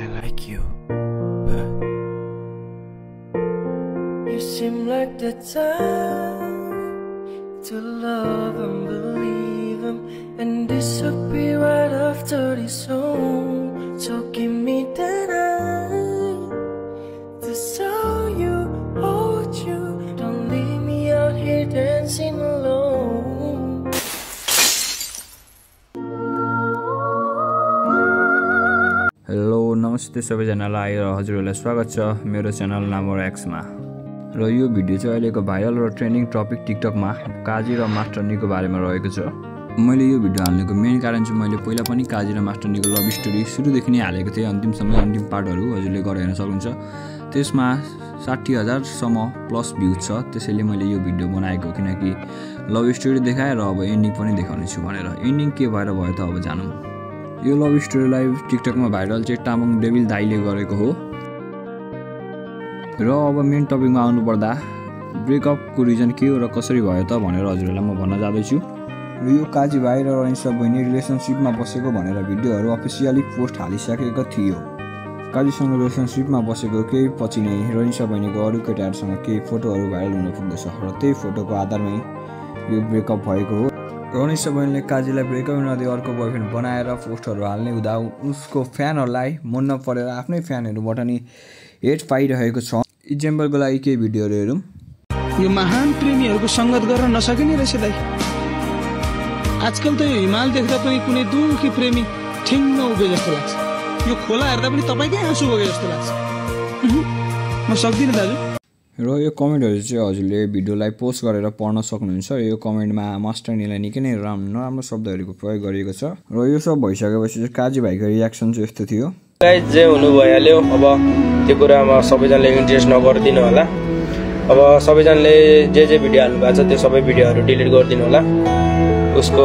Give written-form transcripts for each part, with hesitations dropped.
I like you, but you seem like the time to love and believe him and disappear right after this song. So give me the night to show you, hold you. Don't leave me out here dancing alone. Hello नमस्ते सबैजनालाई र हजुरहरूलाई स्वागत छ मेरो channel नामर एक्समा। र यो video चाहिँ अहिलेको भाइरल र ट्रेन्डिङ टपिक टिकटकमा काजी र मास्टर नीको बारेमा रहेको छ। मैले यो भिडियो हाल्नुको मेन कारण चाहिँ मैले पहिला पनि काजी र मास्टर नीको लभ स्टोरी सुरुदेखि नै हालेको थिएँ। अन्तिम पार्टहरू हजुरले गएर हेर्न सक्नुहुन्छ। त्यसमा 60,000 सम्म प्लस भ्यू छ। त्यसैले मैले यो भिडियो बनाएको किनकि लभ स्टोरी देखाएर अब एन्डिङ पनि देखाउने छु भनेर। एन्डिङ के भएर भयो त अब जानौँ। यो लभ स्टोरीलाई टिकटकमा भाइरल चाहिँ तामाङ डेभिल दाइले गरेको हो। र अब मेन टपिकमा आउनुपर्दा ब्रेकअपको रिजन के हो र कसरी भयो त भनेर हजुरहरूलाई म भन्न जाँदैछु। र यो काजी भाइ र रनिसा बहिनी रिलेसनसिपमा बसेको भनेर भिडियोहरू अफिसियली पोस्ट हालिसकेको थियो। काजीसँग रिलेसनसिपमा बसेको केही पछि नै रनिसा बहिनीको अरू केटाहरूसँग केही फोटोहरू भाइरल हुन पुग्दछ र त्यही फोटोको आधारमै यो ब्रेकअप भएको हो। रनिसा बहिनीले काजीलाई ब्रेकअप नदिए अर्को बोयफ्रेन्ड बनाएर पोस्टहरू हाल्ने हुँदा उसको फ्यानहरूलाई मन नपरेर आफ्नै फ्यानहरूबाट नि हेट पाइरहेको छ। इक्जाम्पलको लागि केही भिडियोहरू हेरौँ। यो महान प्रेमीहरूको सङ्गत गर्न नसकिने रहेछ दाइ। आजकल त यो हिमाल देख्दा पनि कुनै दुखी प्रेमी ठिङ्ग उभे जस्तो लाग्छ। यो खोला हेर्दा पनि तपाईँकै आँसु बगे जस्तो लाग्छ। म सक्दिनँ दाजु। र यो कमेन्टहरू चाहिँ हजुरले भिडियोलाई पोस्ट गरेर पढ्न सक्नुहुन्छ। यो कमेन्टमा मास्टर नीलाई निकै नै नराम्रो शब्दहरूको प्रयोग गरिएको छ। र यो सब भइसकेपछि चाहिँ काजी भाइको रियाक्सन चाहिँ यस्तो थियो। गाइस जे हुनु भइहाल्यो। अब त्यो कुरामा सबैजनाले इन्ट्रेस्ट नगरिदिनु होला। अब सबैजनाले जे भिडियो हाल्नु भएको छ त्यो सबै भिडियोहरू डिलिट गरिदिनु होला। उसको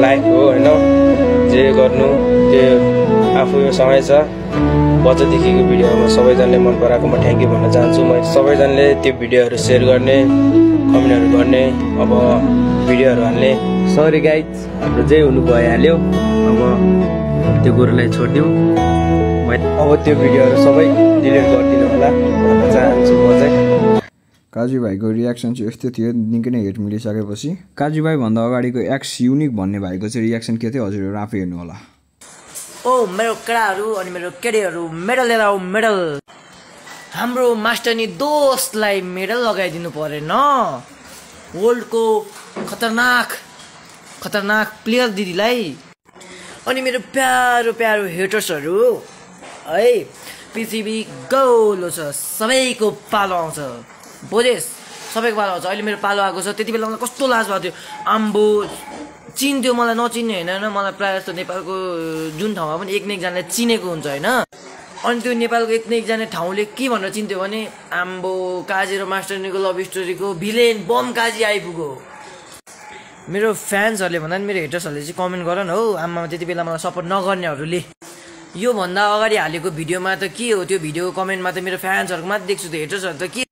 लाइफ हो होइन, जे गर्नु त्यो आफू सँगै छ। बच्चादेखिको भिडियोमा सबैजनाले मन पराएको म थ्याङ्क यू भन्न चाहन्छु। म सबैजनाले त्यो भिडियोहरू सेयर गर्ने, कमेन्टहरू गर्ने, अब भिडियोहरू हाल्ने। सरी गाइज, हाम्रो जे हुनु भइहाल्यो। अब त्यो कुरोलाई छोडिदिउँ। अब त्यो भिडियोहरू सबै डिलिट गरिदिनु होला भन्न चाहन्छु म चाहिँ। काजी भाइको रियाक्सन चाहिँ यस्तो थियो। निकै नै हेट मिलिसकेपछि काजी भाइ भन्दा अगाडिको एक्स युनिक भन्ने भाइको चाहिँ रियाक्सन के थियो हजुरहरू आफै हेर्नु होला। ओ मेरो केटाहरू अनि मेरो केटीहरू मेडल लिएर आऊ मेडल। हाम्रो मास्टर नि दोस्तलाई मेडल लगाइदिनु परेन। वर्ल्डको खतरनाक प्लेयर दिदीलाई अनि मेरो प्यारो हेटर्सहरू है। पृथ्वी गौलो छ, सबैको पालो आउँछ। बोजेस सबैको पालो आउँछ। अहिले मेरो पालो आएको छ। त्यति बेला मलाई कस्तो लाज भएको थियो। आम्बो चिन्थ्यो मलाई, नचिन्ने होइन। मलाई प्रायः जस्तो नेपालको जुन ठाउँमा पनि एक न एकजनाले चिनेको हुन्छ होइन। अनि त्यो नेपालको एक न एकजना ठाउँले के भनेर चिन्थ्यो भने आम्बो काजी र मास्टर नीको लभ स्टोरीको भिलेन बम काजी आइपुग्यो। मेरो फ्यान्सहरूले भन्दा पनि मेरो हेटर्सहरूले चाहिँ कमेन्ट गर न हौ। आम्मा त्यति बेला मलाई सपोर्ट नगर्नेहरूले। योभन्दा अगाडि हालेको भिडियोमा त के हो, त्यो भिडियो कमेन्टमा त मेरो फ्यान्सहरूको मात्र देख्छु। त्यो हेटर्सहरू त के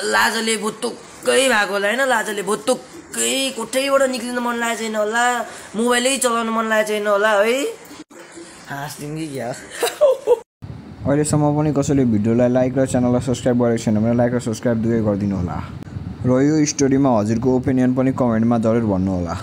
लाजले भुत्तुक्कै भएको होला होइन। लाजले भुत्तुक्कै कोठैबाट निक्लिन मन लागेको छैन होला, मोबाइलै चलाउन मन लागेको छैन होला है। हाँस्दिउँ कि क्या। अहिलेसम्म पनि कसैले भिडियोलाई लाइक र च्यानललाई सब्सक्राइब गरेको छैन भने लाइक र सब्सक्राइब दुवै गरिदिनु होला। र यो स्टोरीमा हजुरको ओपिनियन पनि कमेन्टमा जरुर भन्नु होला।